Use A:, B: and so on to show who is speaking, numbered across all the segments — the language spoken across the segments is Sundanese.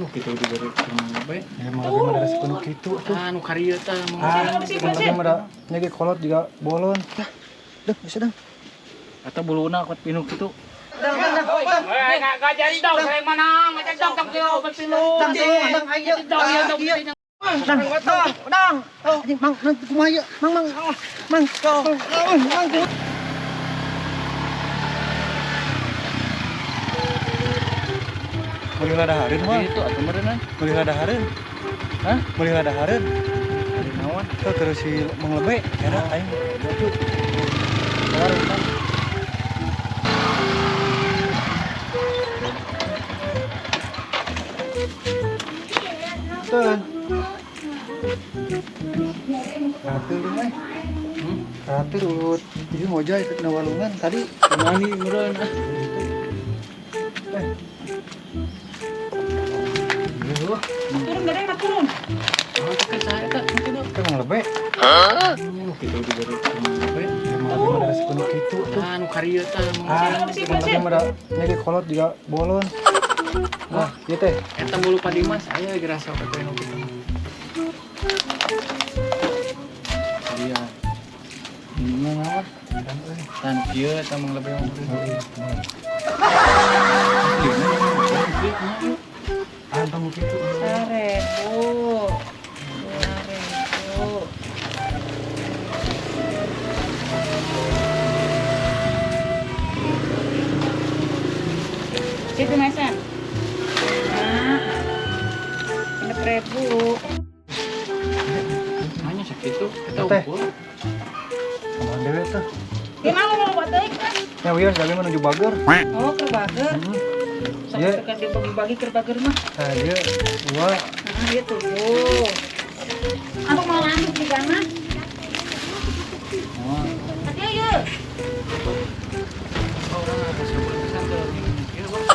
A: Kitu diberi kumaha bae.
B: Ya mah lebih mah dari sepenuh kitu tuh.
A: Ah, nu karieu tah mah.
B: Ah, lebih mah nya ge kolot juga bolon. Dah, dah bisa dang.
A: Atau buluna kuat pinuh kitu.
B: Dang, dang, dang.
C: Eh, nggak jadi dong, saya mana? Nggak jadi dong, tapi obat pilu.
B: Dang, tolong, dang, ayo.
C: Dong, ya, dong.
B: Dang, dang, dang. Anjing, mang, mang, kumaha ieu? Mang, mang, ah, mang, mang, mang, kumaha? Meuli ladahareun mah.
A: Itu atuh meureunna.
B: Meuli ladahareun.
A: Hah?
B: Meuli ladahareun.
A: Ari naon?
B: Tuh terus si Mang Lebe, era aing.
A: Baju. Warung kan.
B: Tuh. Ratul mah. Ratul urut. Jadi ngojay ke walungan tadi.
A: Kumaha meureun ah.
B: Eh. Iya,
C: Turun dari mana turun?
A: Oh, teh saya teh mungkin
B: teh Mang Lebe.
A: Kitu diberi kumaha bae.
B: Ya mah lebih mah dari sepenuh kitu tuh.
A: Ah, nu karieu tah mah.
B: Ah, lebih mah nya ge kolot juga bolon. Nah, ieu teh.
A: Eta bulu Pak Dimas aya gerasa teh nu kitu. Iya. Ini mah naon? Tan kieu eta Mang Lebe mah meureun.
B: Ah, tong kitu.
C: 1.000, 2.000. Situ mesan. Nah, 6.000.
A: Hanya sakitu eta
B: Teh.
A: unggul.
B: Kumaha dewe tuh.
C: Gimana mau buat teuing kan?
B: Ya wios gawe menuju Bager.
C: Oh, ke Bager.
B: Heeh.
C: Sok
B: Iya.
C: suka dibagi-bagi ke Bager mah.
B: Nah, dia dua.
C: Nah, dia 7. Anu mau lanjut di sana?
A: Oh,
C: Tadi ayo.
A: orang ada sebuah pisan teh kieu, Bang.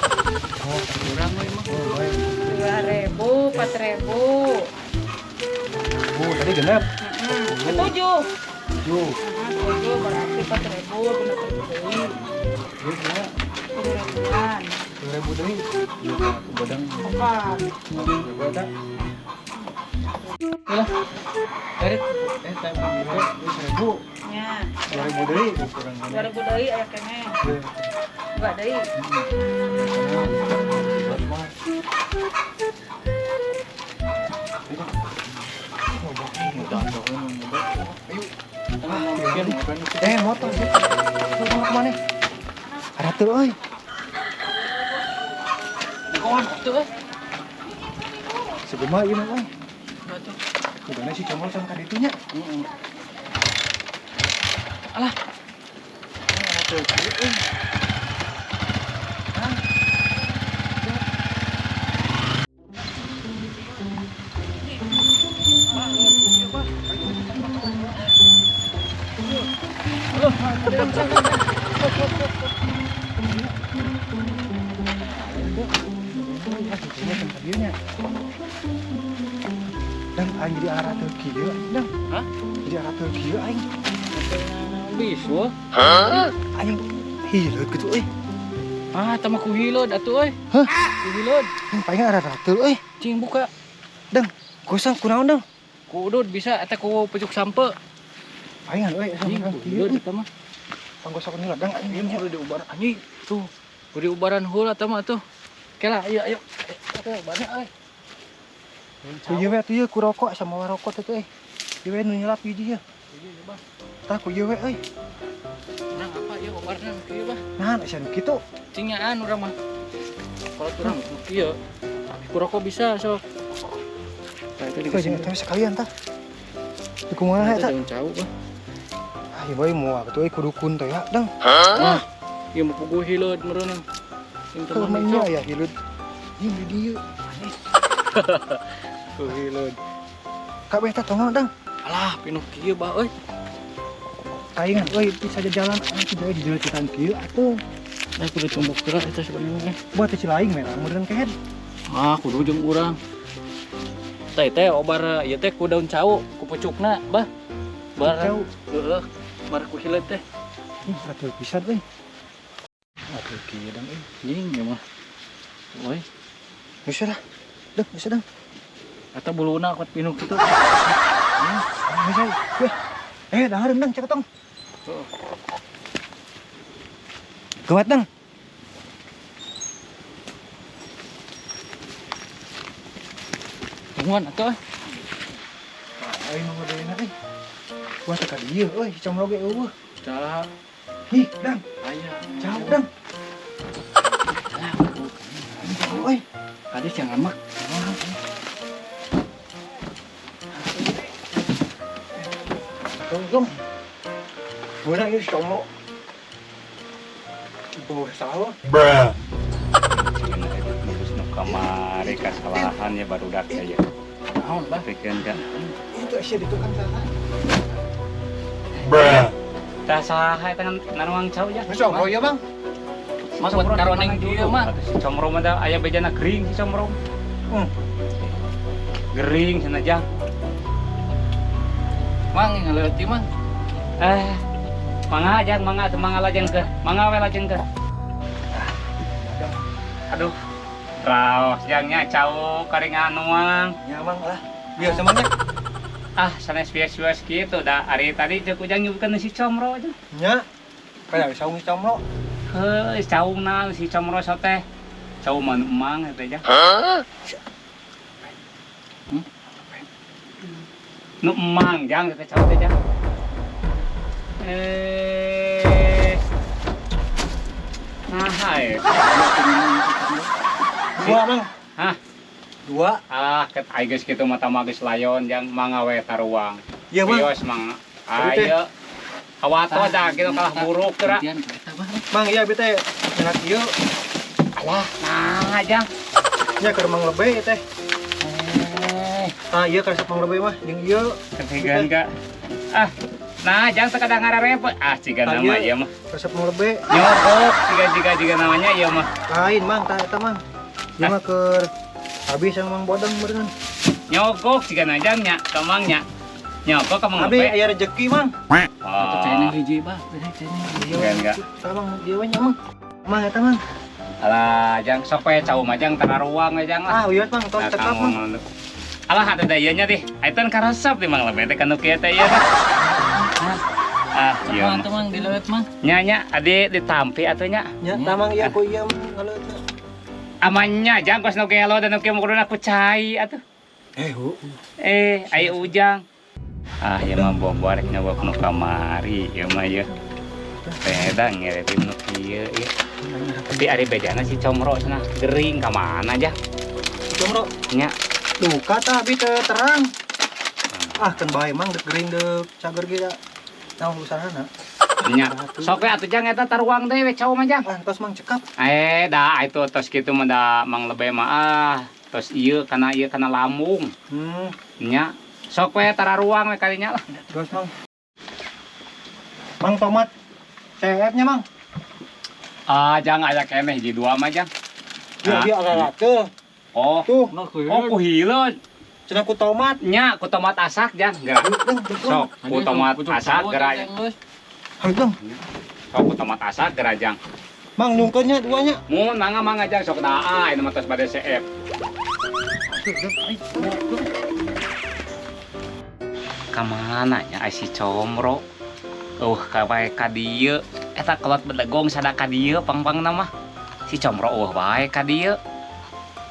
A: Oh, kurang we mah.
B: Oh, baik.
C: 2.000, 4.000.
B: Bu, tadi genep.
C: Heeh, 7.
B: 7.
C: Nah, 7 berarti 4.000, 6.000 deui.
B: Ieu kumaha?
C: 7.000-an.
B: 2.000 deui.
A: Iya, aku badang.
C: 4.
B: Ribu eta.
A: Lah. Erik, teh
B: 1.000.
C: Nya,
B: 2.000 deui kurang.
C: 2.000 deui aya keneh. 2 deui.
B: Eh, motor sih. Mau kemana? Ada tuh, oi.
A: Kawan tuh eh.
B: Segema ieu mah, oi.
A: Atuh.
B: Kudana si congol sama kaditunya.
A: Heeh. Alah. Atuh, euy.
B: Dang aing jadi arah teu kieu, dang.
A: Hah?
B: Jadi arah teu kieu aing.
A: Bisu.
B: Aing hileut kitu euy.
A: Ah, tama ku hileud atuh euy.
B: Hah?
A: Ku hileud.
B: Yang paling arah teu euy.
A: Cing buka.
B: Dang, gosang kunaon dang?
A: Ku udud bisa eta ku pucuk sampe.
B: Palingan euy,
A: Anjing ku hileud eta mah.
B: Panggosokan heula dang aing.
A: Ini kudu diubar anjing. Tuh, kudu diubaran heula eta mah tuh. Kela, ayo ayo. Eta ubarna euy.
B: Ku ieu we atuh ieu ku rokok sama rokok teh euy. Ieu we nu nyelap hiji ieu. Tah ku ieu we euy.
A: Urang apa ieu obarna nu kieu bah?
B: Nah, asa nu kitu.
A: Cing nyaan urang mah. Kalau urang nu kieu. Tapi ku rokok bisa sok. Tah itu
B: Euy, jeung eta we sekalian tah. Di kumaha eta?
A: Daun cau bah.
B: Ah, ieu bae moal atuh euy ku dukun teh ya, dang.
A: Ah, ieu mah puguh hileud meureun. Cing
B: Kalau
A: teman
B: mah nya ya hileud. Jeung di dieu.
A: Ku hileud.
B: Kabeh teh tongol dang.
A: Alah, pinuh kieu bah euy.
B: Palingan euy bisa jalan aing teh di jalan citan kieu atuh.
A: Nah, kudu tumbuk geura eta sebenarnya.
B: Buat teh cilaing merah meureun kehed.
A: Ah, kudu jeung urang. Teh teh obar ieu teh ku daun cau, ku pucukna, bah. Bar.
B: Cau.
A: Heeh. Bar ku hileud teh.
B: Ih, ratuh pisan euy. Atuh kieu dang euy.
A: Anjing ieu mah. Euy,
B: Geus lah. Deng, bisa deng.
A: Eta buluna kuat pinuh kitu.
B: Bisa. Weh. Dahareun deng cek tong. Gawat deng.
A: Tungguan atuh.
B: Aing mah ngodeuna euy. Wah teh ka dieu euy, si Comro ge eueuh.
A: Salah.
B: Ih, dang.
A: Aya.
B: Jauh dang. Jauh euy.
A: Kades yang amak.
B: Tunggu, tunggu. Beunang ieu si Comro. Beuh salah.
D: Terus nu kamari kasalahan ya barudak ya.
A: Naon, Bah?
D: Pikeun ka.
B: Itu sia ditukang salah.
D: Tah saha eta naruang cau ya?
B: Si Comro ya, Bang.
A: Mas buat karoneng dieu mah.
D: Si Comro mah da aya bejana gering si Comro. Gering cenah jang.
A: Mang ngaleuti mah.
D: Mangga jang, mangga teu mangga lajeng ke. Mangga we lajeng ke. Aduh. Raos jangnya cau karingan nuang.
B: Ya, Bang lah. Biasa mah nya.
D: Ah, sanes bias-bias kitu da ari tadi ceuk ujang nyebutkeun si Comro aja.
B: Nya. Kayak saung si Comro.
D: Heuh, saungna si Comro teh. Cau mah nu emang eta jang. Nu emang jang teh cau teh jang. Nah, hai.
B: Dua, Mang.
D: Hah?
B: Dua.
D: Ah, ket ai geus kitu mah tama geus layon jang mangga we taruang.
B: Iya, Mang.
D: Wios mang. Ayo. Awato dah kitu kalah buruk teh.
B: Mang, iya bete nyenak ieu.
D: Alah, nah jang.
B: Nya keur Mang Lebe teh. Ah, iya keur Mang Lebe mah jeung ieu.
D: Ketigaan ka. Ah, nah jang teu kadang ngararepot. Ah, ciga nama ieu mah.
B: Resep Mang Lebe.
D: Nyogok ciga-ciga namanya ieu mah.
B: Lain, Mang, tah eta Mang. Ieu mah keur habis yang Mang Bodeng berenang.
D: Nyogok ciga najang nya, ka Mang nya. Nyogok ka Mang
B: Abi
D: Lebe.
B: aya rezeki, Mang.
A: Atuh caina hiji, Bah. Bere caina hiji.
D: Enggak.
B: Tah Mang, ieu we nya, Mang. Mang eta, Mang.
D: Alah, jang sok we cau mah jang tararuang we jang lah.
B: Ah, wios Mang, tos cekap, Mang.
D: Alah, ada dayanya deh. Aitan karesep di Mang Lebe teh kanu kieu teh ieu teh. Ah, iya.
A: Mang, tuh Mang dileueut, Mang.
D: Nya nya adi ditampi atuh nya.
B: Nya, tah Mang ieu ku ieu ngaleueutna.
D: Amannya jang kos nu gelo dan nu kieu mukuduna ku cai atuh.
B: Hu.
D: Aya ujang. Ah, ieu mah bobo rek nyogok nu kamari ieu mah ieu. Beda ngeretin nu kieu ieu. Tapi ari bejana si Comro cenah gering ka mana jang?
B: Comro.
D: Nya.
B: Duka tah abi teu terang. Ah, keun bae Mang deuk gering deuk cager ge da. Naon urusanana?
D: Nya. Sok we atuh jang eta taruang deui we cau mah jang.
B: Ah, tos Mang cekap.
D: Da itu tos kitu mah da Mang Lebe mah ah, tos ieu kana lambung. Nya. Sok we tararuang we kalinya lah.
B: Terus Mang. Mang tomat CF-nya Mang.
D: Ah, jang aya keneh hiji dua mah jang.
B: Iya, dia ala teu.
D: Oh.
B: Tuh.
D: Oh, ku hileun.
B: Cenah ku tomat.
D: Nya, ku tomat asak jang. Geura. Sok, ku tomat asak geura.
B: Hayu, Bang.
D: Sok ku tomat asak geura jang.
B: Mang nyungkeunnya duanya.
D: Mun mangga mangga jang sok daa ini mah tos bade CF. Ka mana nya ai si Comro? Ka bae ka dieu. Eta kolot bedegong sada ka dieu pang-pangna mah. Si Comro eueuh bae ka dieu.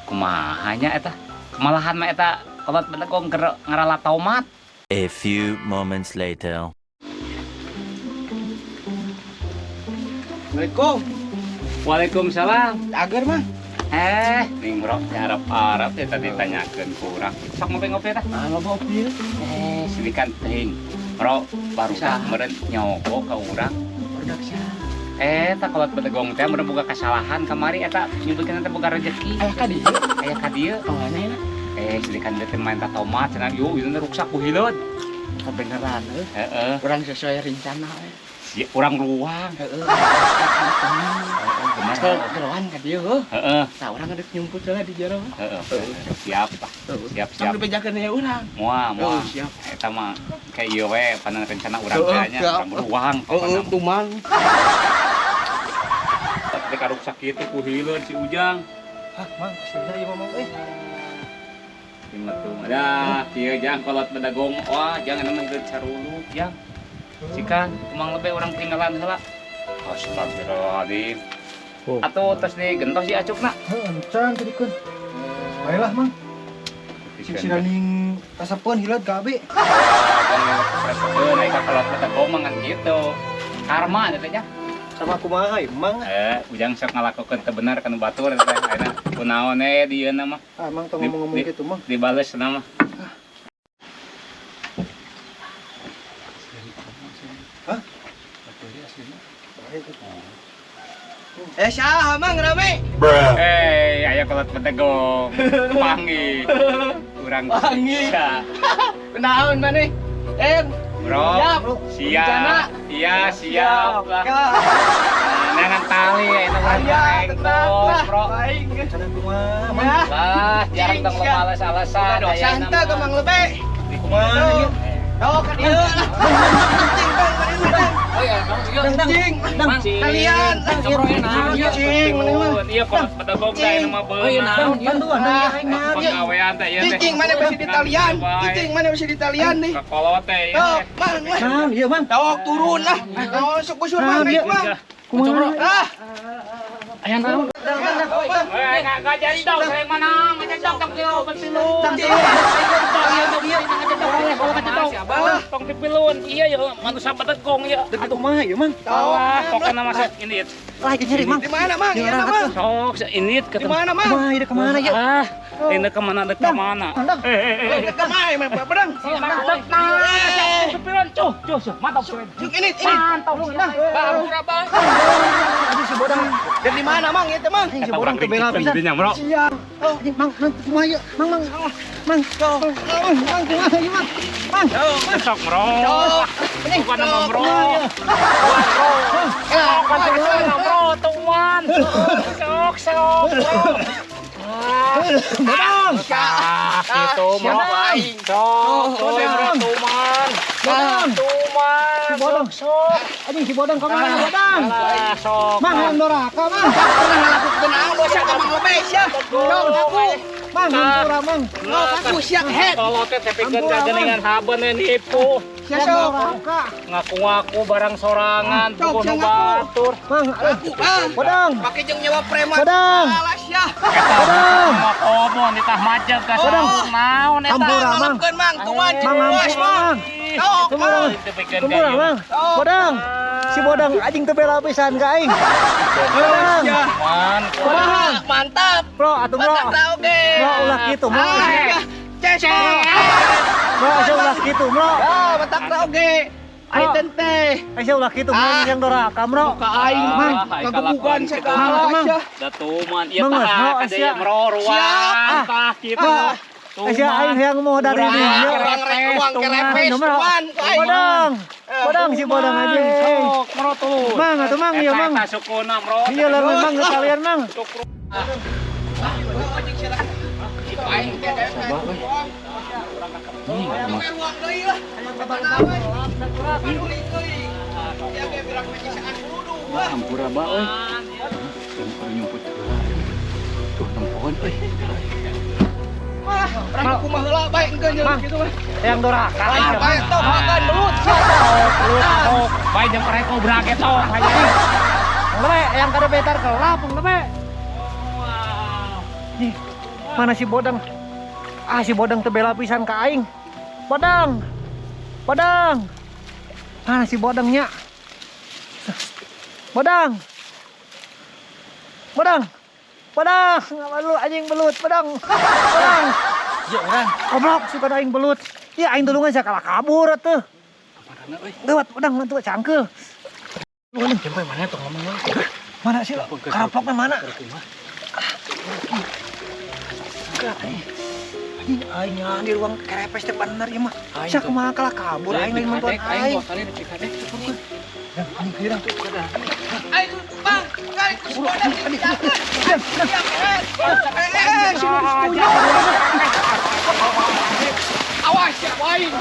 D: Kumaha nya eta? Kemalahan mah eta kolot bedegong keur ngarala tomat.
E: A few moments later.
B: Assalamualaikum.
D: Waalaikumsalam.
B: Agar mah.
D: Ning bro, harap-harap ya tadi tanyakeun ku urang. Sok ngopi-ngopi tah.
B: Ah, ngopi.
D: Sini kan teuing. Bro, baru dah meureun nyogok ka urang.
B: Produk sia.
D: Tak kolot bedegong teh meureun boga kesalahan kamari eta nyebutkeun teh boga rezeki.
A: Aya ka dieu.
D: Aya ka dieu.
A: Kawana enak.
D: Sini kan teh main ta tomat cenah yo ieu teh ruksak ku hileud.
F: Kebenaran euy.
D: Heeh.
F: Urang sesuai rencana euy.
D: Si urang ruang.
F: Heeh.
D: Bener.
F: Geroan ka dieu heuh.
D: Heeh.
F: Tah urang geus nyumput heula di jero.
D: Heeh. Siap lah. Siap, siap.
F: Sok dibejakeun aya urang.
D: Moal, moal.
F: Siap.
D: Eta mah kayak ieu we panan rencana urang teh nya, urang beruang.
F: Heeh, kuman.
D: Tapi karuksak kitu ku hileud si Ujang.
B: Hah, Mang, aslinya ieu mah euy.
D: Metu. Dah, kieu jang kolot bedagong. Wah, jangan emang hidup caruluk jang. Cikan, kumang lebih orang tinggalan heula. Astagfirullahaladzim.
B: Oh.
D: Atuh tos digentos si acukna.
B: Heuh, encan tadi keun. Baiklah, Mang. Sing siraning kasapeun hileud ka abi.
D: Resepeun ai ka kolot bedagong mah ngan kitu. Karma eta teh jang.
B: Sama kumaha ieu, Mang?
D: Ujang sok ngalakukeun teu bener kana batur eta teh. Ayeuna kunaon we di ieu mah.
B: Ah, Mang tong ngomong-ngomong kitu, Mang.
D: Dibales na mah.
B: Hah?
F: Saha Mang rame?
D: Aya kolot bedegong. Panggih. Urang
F: Panggih.
D: Sia.
F: Kunaon maneh?
D: Bro,
F: Siap.
D: Siap. Iya, siap lah. Nangan tali eta urang
F: Aya,
D: goreng
F: tenang lah.
D: bro.
F: Baik.
B: Cenah kumaha, Mang?
F: Ya.
D: Lah, jarang tong
F: Cing, siap.
D: males-alasan.
F: Udah dosa henteu ka Mang Lebe.
B: Kumaha ieu?
F: Tuh ka dieu lah. Cing, Bang, maneh mah, Bang.
A: Oh iya, Mang, ieu.
F: Cing,
A: Mang,
F: kalian.
A: Comro ieu naon ieu?
F: Cing, maneh mah.
D: Iya, kolot bedegong teh
F: Cing.
D: aya mah
A: Oh iya
D: beunang.
A: naon ieu?
B: Bantuan dong ya aing mah.
D: Penggawean teh ieu teh.
F: Cicing mana besi di talian? Cicing mana besi di talian nih?
D: Ka kolot teh ieu
F: Tuh,
D: teh.
F: Mang, lah.
B: Naon ieu, Mang?
F: Tok turun lah. Naon sok busur Mang,
B: Naon
F: naik
B: ieu?
F: Mang.
B: Kumaha?
F: Ah,
A: Aya naon?
D: Eh, nggak jadi dong, saya mana ngecek dong, tong
F: Cing.
D: Tong dipilun, iya ya, manusia bedegong ya.
B: Dek kumaha ieu, Mang?
F: Tok,
D: Wah, pokoknya masuk ini.
B: Lah ieu nyeri, Mang.
F: Di mana Mang?
B: Di
F: Iya
B: orang
F: Mang.
D: Sok, ini
F: Di mana Mang?
B: Kumaha ieu kemana ieu?
D: Ah, ini kemana dek kemana?
F: Eh, ke mana Mang Pedang?
D: Nah, dipilun, cuh, cuh, cuh, mantap, cuh.
F: Cing ini, ini.
D: Mantap,
F: Bang, berapa?
B: Aduh si bodang.
F: Dan di mana Mang itu Mang?
B: Anjing si bodang teu bela pisan.
D: Bro.
B: Siap. Anjing, Mang, Mang kumaha ieu? Mang, Mang. Mang. Mang, kumaha ieu, Mang? Mang.
D: Sok, bro. Bukan nama bro.
F: Bukan
D: Bukan bro, tuan. Sok, sok, bro.
B: Bodang.
D: Ah, gitu, bro. Sok, bro, tuman.
B: Bodang.
D: Tuman.
B: Si bodang.
D: Sok.
B: Anjing si bodang kemana, bodang?
D: Alah, sok.
B: Mang, hayang doraka, Mang.
F: Pernah ngalakukeun naon dosa ka Mang Lebe sia. Sok aku.
B: Mang, hampura, Mang.
F: Sok aku sia head.
D: Kalau teh tepikeun ka geuningan haben we nipu.
F: Sia sok.
B: Doraka.
D: Ngaku-ngaku barang sorangan,
F: Sok,
D: bukan
F: sia ngaku.
D: batur.
B: Mang, aduh.
F: Aku ah.
B: Bodang.
F: Pake jeung nyewa preman.
B: Bodang.
F: Alah sia.
B: Bodang.
D: Komo nitah macet ka
B: Bodang.
D: naon eta.
B: Hampura, Mang.
F: Ngalakukeun Mang, tuman
B: Mang,
F: puas
B: hampura,
F: Mang.
B: Mang.
F: Sok,
B: Hampura.
F: Mang.
B: Hampura, Mang. Bodang. Si bodang anjing teu bela pisan ka aing. Bodang.
F: Sia.
D: Man,
B: Kumaha?
F: Mantap.
B: Bro, atuh bro.
F: Mantap lah oke.
B: Bro, ulah kitu, bro.
F: Ah, Ces.
B: Bro, asa ulah kitu, bro.
F: Ya, mantap lah oke. Aing teh.
B: Asa ulah kitu, bro,
F: Ah.
B: yang doraka, bro.
F: Ka aing
D: Mang.
F: kagebugan
B: Mang,
F: sakala
B: Mang.
F: sia.
D: Da tuman ieu
B: Mang,
D: tah
B: bro,
D: ka
B: sia.
D: deui meroruan tah kitu.
B: Ah. Asa aing hayang mau dari dinya.
F: Ruang ruang kerepes tuan. Aing.
B: Bodang. Bodang si bodang aja.
D: Sok, mero tuh.
B: Mang, atuh mang, ieu mang.
D: Eta sukuna, bro.
B: Iya lah mang kalian mang.
F: Aing teh ruang deui lah. Peduli deui. Ya ge birak menyisaan kudu.
A: Hampura ba euy. Kudu nyumput heula. Tuh nempoan euy.
F: Wah, urang kumaha heula bae engkeun
B: Mang.
F: kitu mah.
B: Yang doraka.
F: Ah, bae tok makan belut sia.
D: Sok, bae jeung korek kobra ge tok.
B: Lebe, yang kada betar kelap, lebe. Nih, mana si bodang? Ah, si bodang teu bela pisan ka aing. Bodang. Bodang. Mana si bodangnya? Bodang. Bodang. Bodang, lu anjing belut, bodang. Bodang.
A: Ya urang.
B: Goblok suka aing belut. Ya aing tulungan sia kalah kabur atuh.
A: Kamarana euy.
B: Lewat bodang atuh cangkeul.
A: Jempe mana tong ngomong we.
B: Mana sih lo? Karaploknya mana?
A: Kumaha?
B: Anjing aing nya di ruang kerepes teh bener ieu mah.
A: Aing
B: Sia
A: tuh.
B: kumaha kalah kabur aing lain mantuan
A: Aing
B: aing.
A: dua kali di Cikadek.
B: Yang anjing hirang.
F: Aing Bang, kali ku si bodang dibijakeun. Sia head. Eh, si nu setuju. Awas ya aing.